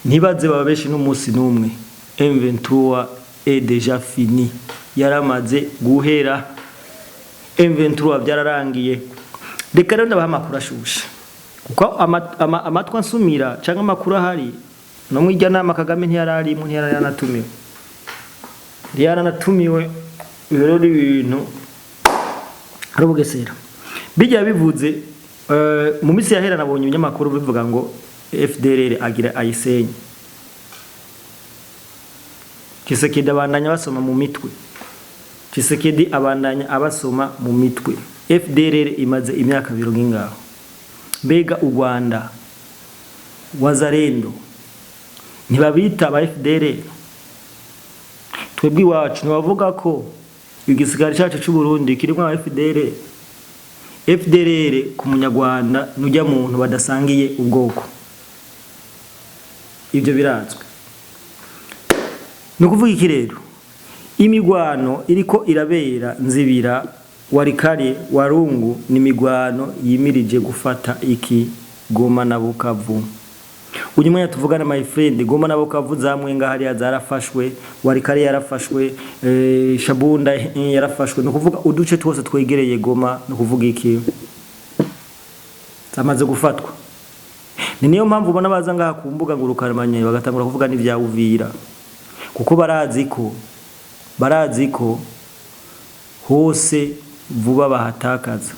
Ntibaze baba benshi n'umunsi n'umwe. M23 est déjà fini, yaramaze guhera. M23 byararangiye. Reka rero ndabaha amakuru ashushe, kuko amatwi ansumira cyangwa amakuru ahari no mu ijya nama Kagame ntiyararimo, ntiyari yanatumiwe. Rero ibintu ari ubugesera bijya bivuze. Mu minsi yahera nabonye ibinyamakuru bivuga ngo FDLR agira ayisenye. Tshisekedi abandanya basoma mu mitwe, Tshisekedi abandanya abasoma mu mitwe. FDLR imaze imyaka 70 ngaho. Mbega u Rwanda, Wazalendo ntibabita aba FDLR? Twebwe iwacu ntibavuga ko igisigari cyacu cy'u Burundi kirimo aba FDLR? FDLR ku munyarwanda nujya muntu badasangiye ubwoko, ibyo birazwi. Ni ukuvuga iki rero? Imigwano iriko irabera Nzibira, Walikale, Walungu ni imigwano yimirije gufata iki? Goma na Bukavu. Uyu mwanya tuvugana, my friend, Goma na Bukavu za Mwenga hariya zarafashwe, Walikale yarafashwe, Shabunda yarafashwe. Ni ukuvuga uduce twose twegereye Goma, ni ukuvuga iki, zamaze gufatwa. Ni niyo mpamvu ubona baza ngaha ku mbuga ngurukanabumenyi bagatangura kuvuga n'ibya Uvira, kuko barazi ko hose vuba bahatakaza.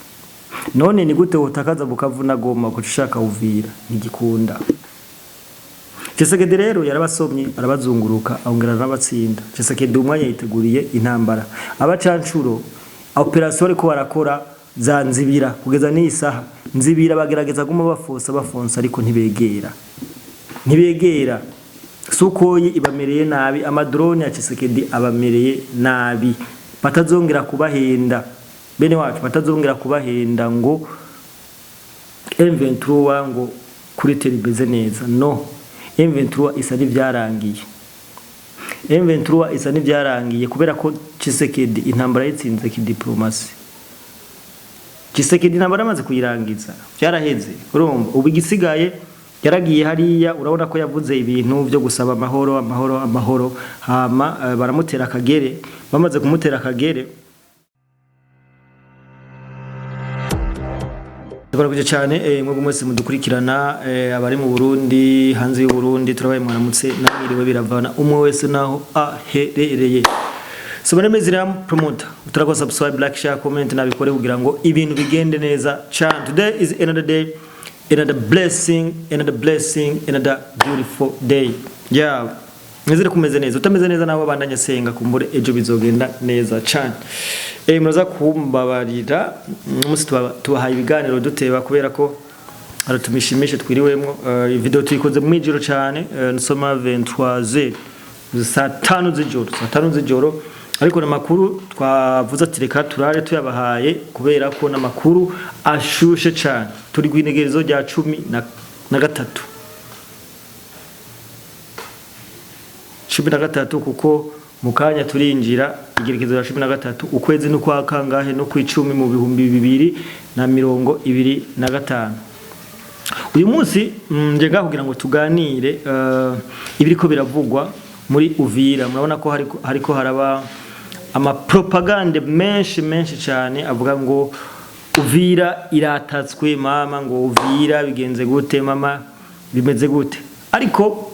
None ni gute utakaza Bukavu na Goma kuko ushaka Uvira? Ntigikunda. Tshisekedi rero yarabasomye, arabazunguruka, ongera arabatsinda. Tshisekedi umwanya yiteguriye intambara. Abacancuro opération ariko barakora za Nzibira kugeza n'iyi saha. Nzibira bagerageza guma bafosa bafonsa, ariko ntibegera, ntibegera. Sukhoi ibamereye nabi, ama drone ya Tshisekedi abamereye nabi. Batazongera kubahenda, bene wacu, batazongera kubahenda ngo M23 ngo kuri terrain imeze neza. No M23 isa n'ivyarangiye, M23 isa n'ivyarangiye, kubera ko Tshisekedi intambara yitsinze kidiplomasi. Tshisekedi intambara amaze kuyirangiza, byaraheze. Urumva ubu igisigaye yaragiye hariya, urabona ko yavuze ibintu byo gusaba amahoro, amahoro, amahoro, hama baramutera akagere. Bamaze kumutera akagere. Turakoze cyane mwebwe mwese mudukurikirana, abari mu Burundi, hanze y'u Burundi, turabaye mwaramutse namwiriwe, biravana umwe wese naho aherereye. So my name is Ram Promoter. Utarako subscribe, like, share, comment nabikore kugira ngo ibintu bigende neza cyane. Today is another day, another blessing, another blessing, another beautiful day. Yeah. Nizere kumeze neza. Utameze neza nawe bandanya senga, kumbure ejo bizogenda neza cyane. Muraza kumbabarira umunsi tubahaye ibiganiro duteba, kubera ko aratumishimishe twiriwemwo. Video tuyikoze mu ijoro cyane, nsoma 23h, saa 5 z'ijoro, saa 5 z'ijoro, ariko n'amakuru twavuze ati reka turare tuyabahaye, kubera ko n'amakuru ashushe cyane. Turi kw'inegerezo rya 13, 13, kuko mu kanya turinjira igerekezo rya 13, ukwezi n'ukwa kangahe? No kw'icumi mu 2025. Uyu munsi nje ngaho kugira ngo tuganire ibiriko biravugwa muri Uvira. Murabona ko hariko haraba amapropagande menshi menshi cyane avuga ngo Uvira iratatswe mama, ngo Uvira bigenze gute mama, bimeze gute. Ariko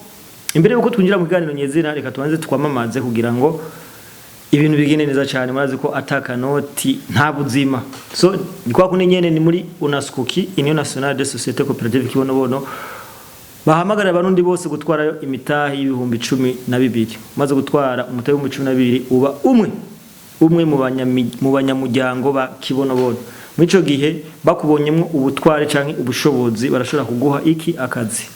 imbere yuko twinjira mu kiganiro nyezina, reka tubanze twamamaze kugira ngo ibintu bigende neza cyane. Murazi ko ataka noti nta buzima. So ni kwa kundi nyene, ni muri UNASCOKI, Union Nationale des Sociétés Coopératives Kibonobono, bahamagarira abarundi bose gutwarayo imitahe y'12,000. Maze gutwara umutahe w'12,000, uba umwe umwe mu banyamuryango ba Kibonobono. Muri ico gihe bakubonyemwo ubutware canke ubushobozi, barashobora kuguha iki? Akazi.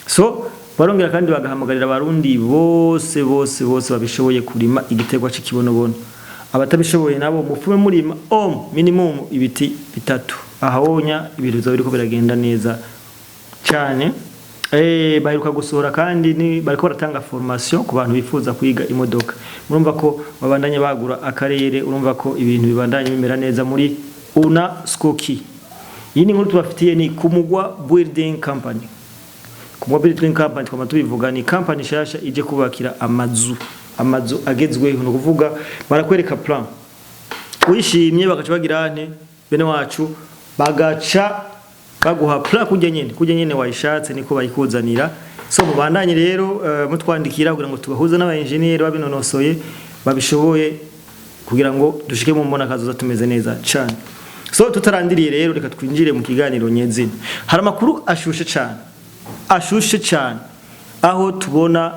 So barongera kandi bagahamagarira abarundi bose bose bose babishoboye kurima igiterwa c'ikibonobono. Abatabishoboye nabo mufume murima au minimum ibiti bitatu, ahawonya ibintu bizoba biriko biragenda neza cyane. Baheruka gusohora kandi ni bariko baratanga formation ku bantu bifuza kwiga imodoka. Murumva ko babandanye bagura akarere, urumva ko ibintu bibandanye bimera neza muri UNASCOKI. Iyi ni inkuru tubafitiye ni Kumugwa Building Company. Mobile Twin Company twama tubivuga, ni company shasha ije kubakira amazu agezweho. Ni ukuvuga barakwereka plan, wishimye bagaca bagira nte bene wacu, bagaca baguha plan kurya nyene wayishatse, niko bayikuzanira. So mubandanye rero mutwandikira kugira ngo tubahuze n'aba engineer babinonosoye, babishoboye, kugira ngo dushike mu mbona kazoza tumeze neza cyane. So tutarandiriye rero, reka twinjire mu kiganiro nyezina. Hari amakuru ashushe cyane, ashushe cyane, aho tubona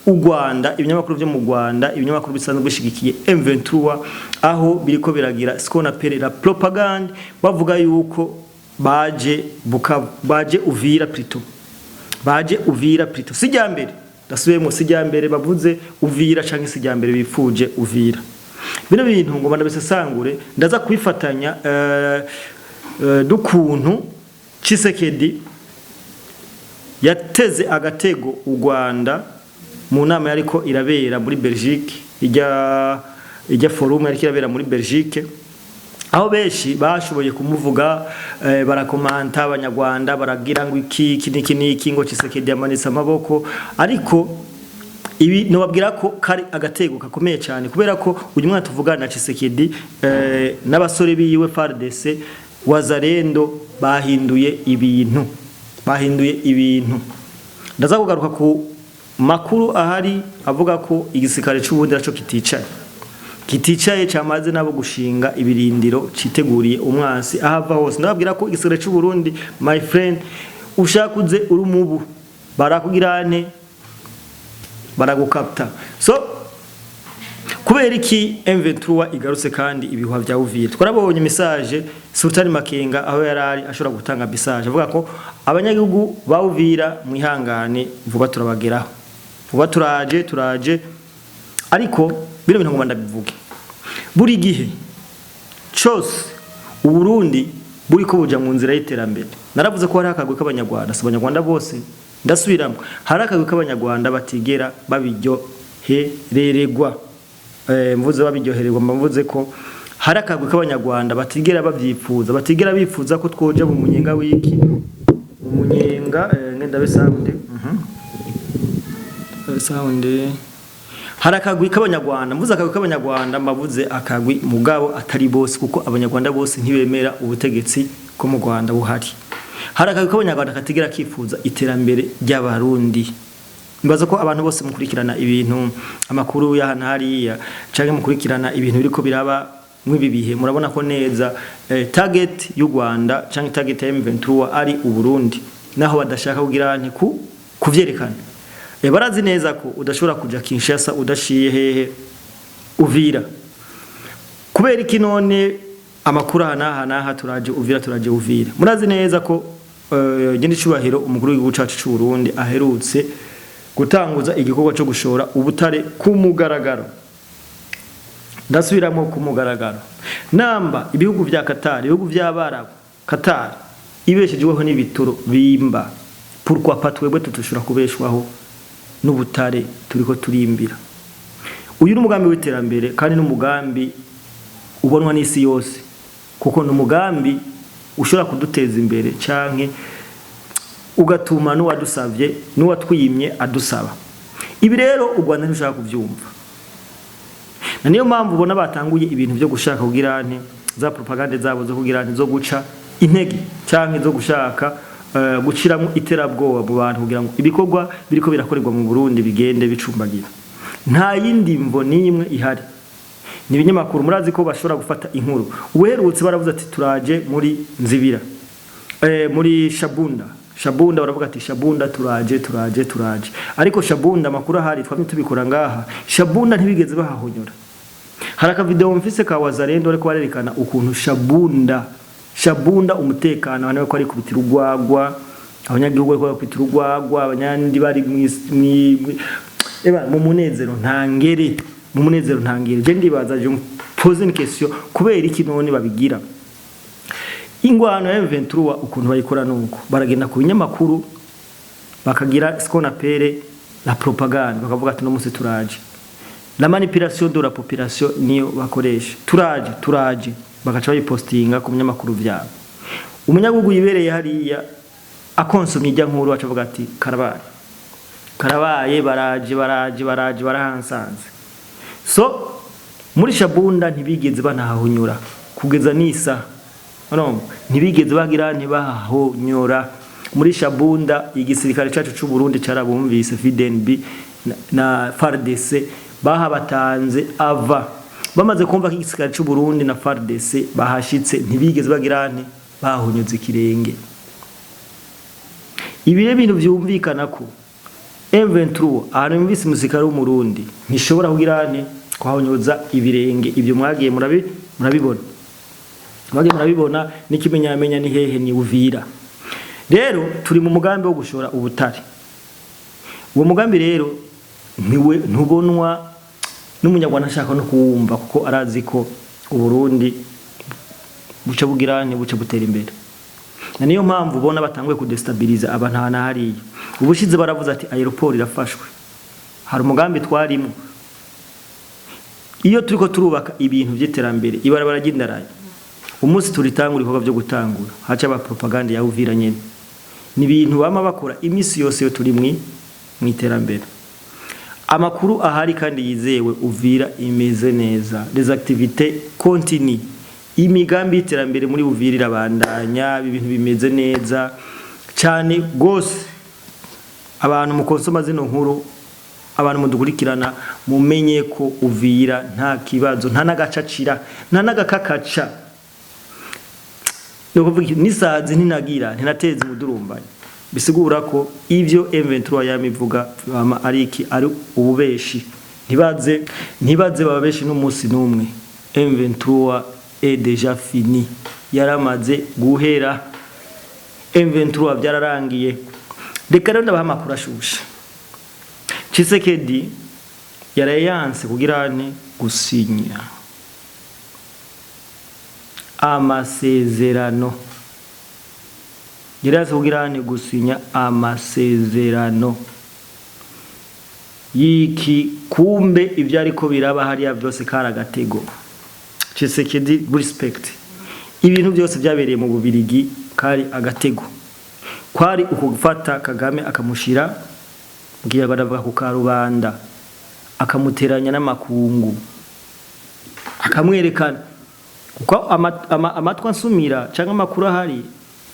u Rwanda, ibinyamakuru byo mu Rwanda, ibinyamakuru bisanzwe bishigikiye M23, aho biriko biragira ce qu'on appelle la propagande, bavuga yuko baje Bukavu, baje Uvira plutôt, baje Uvira plutôt. Si mbere, ndasubiyemo, si mbere bavuze Uvira canke si mbere bifuje Uvira. Bino bintu ngo ndabisesangure, ndaza kubifatanya dukuntu Tshisekedi yateze agatego u Rwanda mu nama yariko irabera muri Belgique, ijya forum yariko irabera muri Belgique, aho benshi bashoboye kumuvuga, barakomanta abanyarwanda, baragira ngo iki iki niki niki, ngo Tshisekedi yamanitse amaboko. Ariko ibi nobabwira ko kari agatego gakomeye cyane, kubera ko uyu mwana tuvugana na Tshisekedi n'abasore biwe FARDC, Wazalendo, bahinduye ibintu, bahinduye ibintu. Ndaza kugaruka ku makuru ahari avuga ko igisirikare c'Uburundi naco kiticaye, kiticaye, cyamaze nabo gushinga ibirindiro, citeguriye umwansi ahava hose. Ndababwira ko igisirikare c'u Burundi, my friend, ushaka uze uri umubu, barakugira nte, baragukapta. So kubera iki M23 igarutse kandi ibihuha vya Uvira? Twarabonye message Sultan Makenga, aho yarari ashobora gutanga message avuga ko abanyagihugu ba Uvira mwihangane, vuba turabageraho, vuba turaje, turaje. Ariko bino bintu ngomba ndabivuge, buri gihe cyose Uburundi buriko buja mu nzira y'iterambere, naravuze ko hari akagwi k'abanyarwanda, si abanyarwanda bose, ndasubiramo, hari akagwi k'abanyarwanda batigera babiryoherererwa. Mvuze babiryohererwa, mba mvuze ko hari akagwi k'abanyarwanda batigera babyifuza, batigera bifuza ko twoja mu munyenga w'iki, mu munyenga ngenda be sound sound. Hari akagwi k'abanyarwanda, mvuze akagwi k'abanyarwanda mbavuze akagwi, mugabo atari bose, kuko abanyarwanda bose ntibemera ubutegetsi ko mu Rwanda buhari. Hari akagwi k'abanyarwanda katigera kifuza iterambere ry'abarundi. Mbaza ko abantu bose mukurikirana ibintu, amakuru y'ahantu hariya, canke mukurikirana ibintu biriko biraba mw'ibi bihe, murabona ko neza target y'u Rwanda canke target ya M23 ari Uburundi, naho badashaka kugira nti ku kuvyerekana. Barazi neza ko udashobora kuja Kinshasa udashiye hehe? Uvira. Kubera iki none amakuru aha n'aha n'aha, turaje Uvira, turaje Uvira? Murazi neza ko genda icubahiro umukuru w'igihugu cacu c'u Burundi aherutse gutanguza igikorwa cyo gushora ubutare ku mugaragaro. Ndasubiramo, ku mugaragaro. Namba ibihugu vya Qatar, ibihugu vy'Abarabu, Qatar ibeshejweho n'ibitoro bimba, pourquoi pas twebwe tutushobora kubeshwaho n'ubutare turiko turimbira? Uyu ni umugambi w'iterambere kandi n'umugambi ubonwa n'isi yose, kuko ni umugambi ushobora kuduteza imbere canke ugatuma n'uwadusavye n'uwatwimye adusaba. Ibi rero u Rwanda ntirushaka kuvyumva, na niyo mpamvu ubona batanguye ibintu byo gushaka kugira nte, za propagande zabo zo kugira nte, zo guca intege canke zo gushaka guciramo iterabwoba mu bantu, kugira ngo ibikorwa biriko birakorerwa mu Burundi bigende bicumbagira. Nta yindi mvo n'imwe ihari. Ni ibinyamakuru, murazi ko bashobora gufata inkuru. Ubuherutse baravuze ati turaje muri Nzibira, muri Shabunda. Shabunda baravuga ati Shabunda turaje, turaje, turaje. Ariko Shabunda, amakuru ahari, twamye tubikora ngaha, Shabunda ntibigeze bahahonyora. Hari akavideo mfise ka Wazalendo ariko barerekana ukuntu Shabunda umutekano, abantu bariko barikubitira urwagwa, abanyagihugu bariko bakubitira urwagwa, abanyandi bari eba mu munezero ntangere, mu munezero ntangere. Je ndibaza, je pose une question: kubera iki none babigira? Ingwano ya M23 ukuntu bayikora nuko baragenda ku binyamakuru, bakagira ce qu'on appelle la propagande, bakavuga ati no musi turaje. La manipulation de la population niyo bakoresha. Turaje, turaje, bagaca bayipostinga ku binyamakuru vyabo. Umunyagihugu yibereye hariya. Akonsomye ijya nkuru acavuga ati: "Karabaye, karabaye, baraje, baraje, baraje, barahansanze." So muri Shabunda ntibigeze banahahonyora kugeza nisa, urumva, ntibigeze bagira, ntibahahonyora muri Shabunda. Igisirikare cyacu cy'u Burundi carabumvise, VDNB na FARDC bahabatanze ava bamaze kumva ko igisirikare cy'u Burundi na FARDC bahashitse, ntibigeze bagira nti bahonyoze ikirenge. Ibi rero bintu vyumvikana ko M23 ahantu yumvise umusirikare w'Umurundi ntishobora kugira nti kuhonyoza ibirenge. Ibyo mwagiye murabibona, mwagiye murabibona n'ikimenyamenya ni hehe? Ni Uvira. Rero turi mu mugambi wo gushora ubutare. Uwo mugambi rero ntiwe ntubonwa n'Umunyarwanda, ashaka no kuwumva kuko arazi ko Uburundi buca bugira buca butera imbere. Na niyo mpamvu ubona batanguye kudestabiliza abantu ahantu hariya. Ubushize baravuze ati aéroport irafashwe. Hari umugambi twarimo, iyo turiko turubaka ibintu by'iterambere, ibarabara ry'indarayi, umunsi turitangura ibikorwa byo gutangura haca aba propaganda ya Uvira nyene. Ni ibintu bama bakora imisi yose yo turi mu iterambere. Amakuru ahari kandi yizewe, Uvira imeze neza, les activités continuent, imigambi y'iterambere muri Uvira irabandanya, ibintu bimeze neza cyane gose. Abantu mukonsoma zino nkuru, abantu mudukurikirana, mumenye ko Uvira nta kibazo, nta n'agacacira, nta n'agakakaca. Ni ukuvuga n'isazi ntinagira, ntinateza umudurumbanyi. Bisigura ko ivyo M23 yamivuga ari iki? Ari ububeshi. Ntibaze babeshi n'umunsi n'umwe. M23 est déjà fini, yaramaze guhera. M23 byararangiye. Reka rero ndabaha amakuru ashushe. Tshisekedi yaraye yanse kugira nte? Gusinya amasezerano. Yari yanse kugira nte? Gusinya amasezerano yiki? Kumbe ibyo ariko biraba hariya byose kari agatego. Tshisekedi, respect. Ibintu byose byabereye mu Bubirigi kari agatego, kwari ukufata Kagame akamushira mu Kinyarwanda bavuga ku karubanda, akamuteranya n'amakungu, akamwerekana kuko amatwi ansumira cyangwa amakuru ahari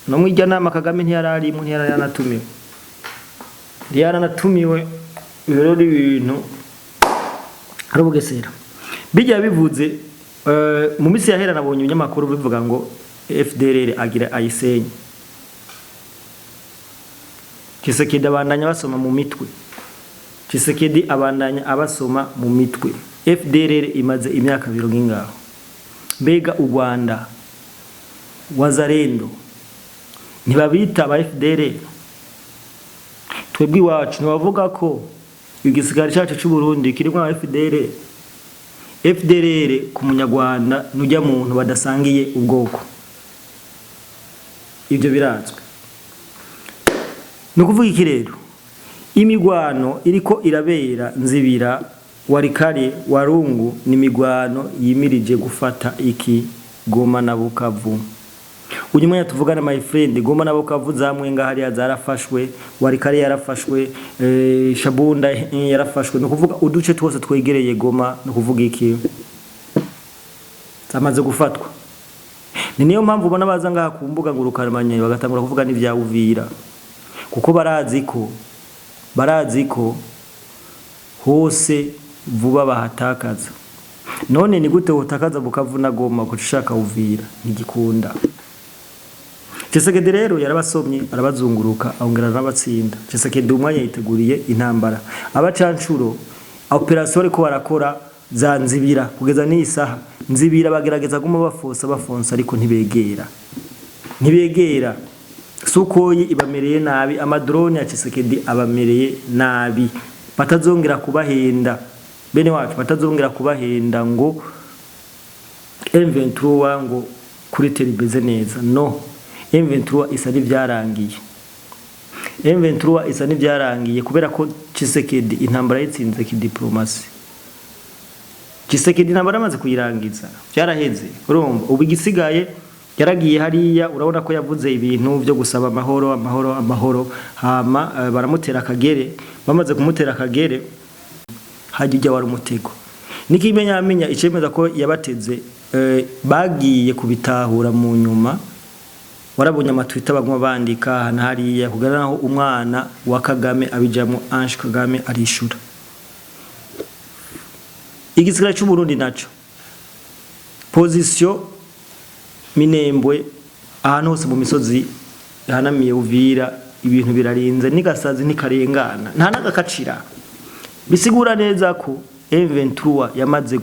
no mu ijya nama Kagame ntiyari arimo, ntiyari yanatumiwe, ntiyari Ibyo rero ibintu ari ubugesera bijya bivuze. Mu minsi yahera nabonye ibinyamakuru bivuga ngo FDLR agira ayisenye. Tshisekedi abandanya basoma mu mitwe, Tshisekedi abandanya abasoma mu mitwe. FDLR imaze imyaka 20 ngaho. Mbega u Rwanda, Wazalendo ntibabita aba FDLR? Twebwe iwacu ntibavuga ko igisigari cyacu cy'u Burundi kirimo aba FDLR? FDLR ku Munyarwanda nujya muntu badasangiye ubwoko, ibyo birazwi. Ni ukuvuga iki rero? Imigwano iriko irabera Nzibira, Walikale, Walungu ni imigwano yimirije gufata iki? Goma na Bukavu. Uyu mwanya tuvugana, my friend, Goma na Bukavu za Mwenga hariya zarafashwe, Walikale yarafashwe, Shabunda yarafashwe. Ni ukuvuga uduce twose twegereye Goma, ni ukuvuga iki? Zamaze gufatwa. Ni niyo mpamvu ubona baza ngaha ku mbuga ngurukanabumenyi bagatangura kuvuga n'ivya Uvira, kuko barazi ko hose vuba bahatakaza. None ni gute utakaza Bukavu na Goma kuca ushaka Uvira? Ntigikunda. Tshisekedi rero yarabasomye, arabazunguruka, ongera arabatsinda. Tshisekedi umwanya yiteguriye intambara. Abacancuro opération ariko barakora za Nzibira kugeza n'iyi saha. Nzibira bagerageza guma bafosa, bafonsa, ariko ntibegera, ntibegera. Sukhoi ibamereye nabi, ama drone ya Tshisekedi abamereye nabi. Batazongera kubahenda, bene wacu, batazongera kubahenda ngo M23 ngo kuri terrain imeze neza. No M23 isa n'ivyarangiye, M23 isa n'ivyarangiye, kubera ko Tshisekedi intambara yitsinze kidiplomasi. Tshisekedi intambara amaze kuyirangiza, byaraheze. Urumva ubu igisigaye Yaragiye hariya, urabona ko yavuze ibintu byo gusaba amahoro, amahoro, amahoro, hama baramutera akagere. Bamaze kumutera akagere, hajya ujya wari umutego. N'ikimenyamenya icemeza ko yabateze, bagiye kubitahura mu nyuma. Warabonye amatwita baguma bandika hana hariya kugera naho umwana wa Kagame abijamwo, Ange Kagame arishura. Igisirikare cy'u Burundi naco position Minembwe, ahantu hose mu misozi ihanamiye Uvira, ibintu birarinze, n'igasazi ntikarengana, nta n'agakacira. Bisigura neza ko M23 yamaze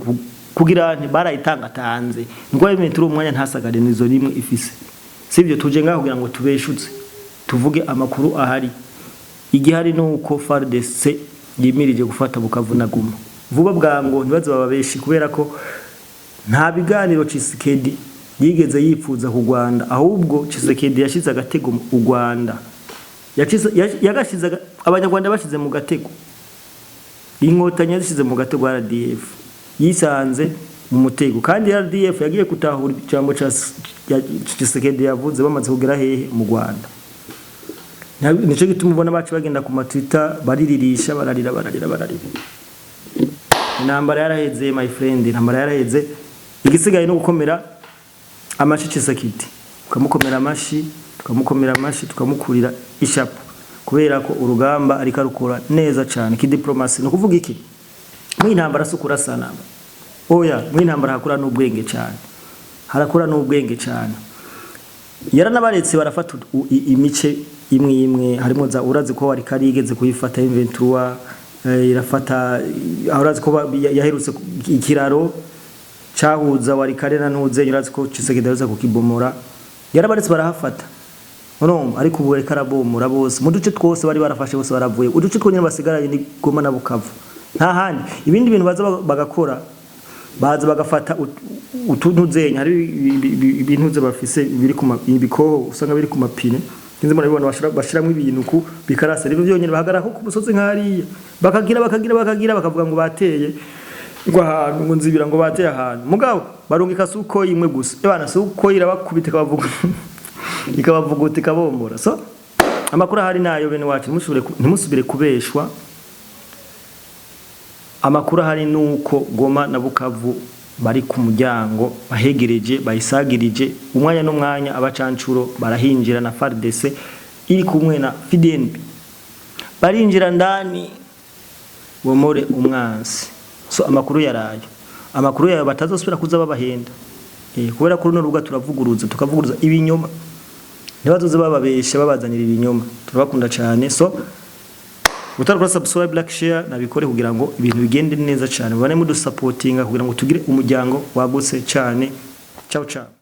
kugira nti barayitangatanze ngo M23 umwanya ntasagare nizo rimwe ifise. Sivyo? Tuje ngaho kugira ngo tubeshutse, tuvuge amakuru ahari. Igihari nuko FARDC yimirije gufata Bukavu na Goma vuba bwango. Ntibaze bababeshi, kubera ko nta biganiro Tshisekedi yigeze yipfuza ku Rwanda. Ahubwo Tshisekedi yashize agatego u Rwanda, yagashize Abanyarwanda bashize mu gatego, Inkotanyi yazishize mu gatego, RDF yisanze mu mutego. Kandi RDF yagiye gutahura ijambo ca Tshisekedi yavuze bamaze kugera hehe? Mu Rwanda. Nico gituma ubona bacu bagenda ku matwitter bariririsha, bararira, bararira, bararira. Intambara yaraheze, my friend, intambara yaraheze. Igisigaye no gukomera amashi Tshisekedi, tukamukomera amashi, tukamukomera amashi, tukamukurira ishapo, kubera ko urugamba ariko arukora neza cyane kidiplomasi. No kuvuga iki mu intambara si ukurasana, oya. Mu intambara hakura n'ubwenge cyane, harakura n'ubwenge cyane. Yaranabaretse barafata imice imwe imwe, harimo za, urazi ko wari karigeze kuyifata M23, irafata, urazi ko yaherutse ikiraro cahuza wari kare na ntuze, urazi ko Tshisekedi aherutse kukibomora. Yarabaretse barahafata, urumva? Ariko ubu reka arabomora bose mu duce twose bari barafashe, bose baravuye. Uduce twonyine basigaranye ni Goma na Bukavu, nta handi. Ibindi bintu baza bagakora, baza bagafata utuntu zenya, hari ibintu bafise biri ku ibikoho usanga biri ku mapine, sinzi murabibona, bashiramwo ibintu ku bikarasa rero byonyine, bahagarara ko ku musozi nk'hariya, bakagira bakagira bakagira, bakavuga ngo bateye ngo ahantu, ngo nzibira, ngo bateye ahantu. Mugabo barungika Sukhoi imwe gusa, ebana, Sukhoi irabakubita, ikabavuga, ikabavuguta, ikabombora. So amakuru ahari nayo, bene wacu, ntimusubire kubeshwa. Amakuru ahari nuko Goma na Bukavu bari ku muryango, bahegereje, bayisagirije, umwanya n'umwanya abacancuro barahinjira na FARDC iri kumwe na FDNB, barinjira ndani bomore umwansi. So amakuru yarayo, amakuru yayo batazosubira kuza babahenda, kubera ko runo rubuga turavuguruza, tukavuguruza ibinyoma. Ntibazoze bababesha, babazanira ibinyoma. Turabakunda cyane. So utarakora subscribe, like, share, nabikore kugira ngo ibintu bigende neza cyane, bane mudusapotinga kugira ngo tugire umuryango wagutse cyane. Ciao ciao.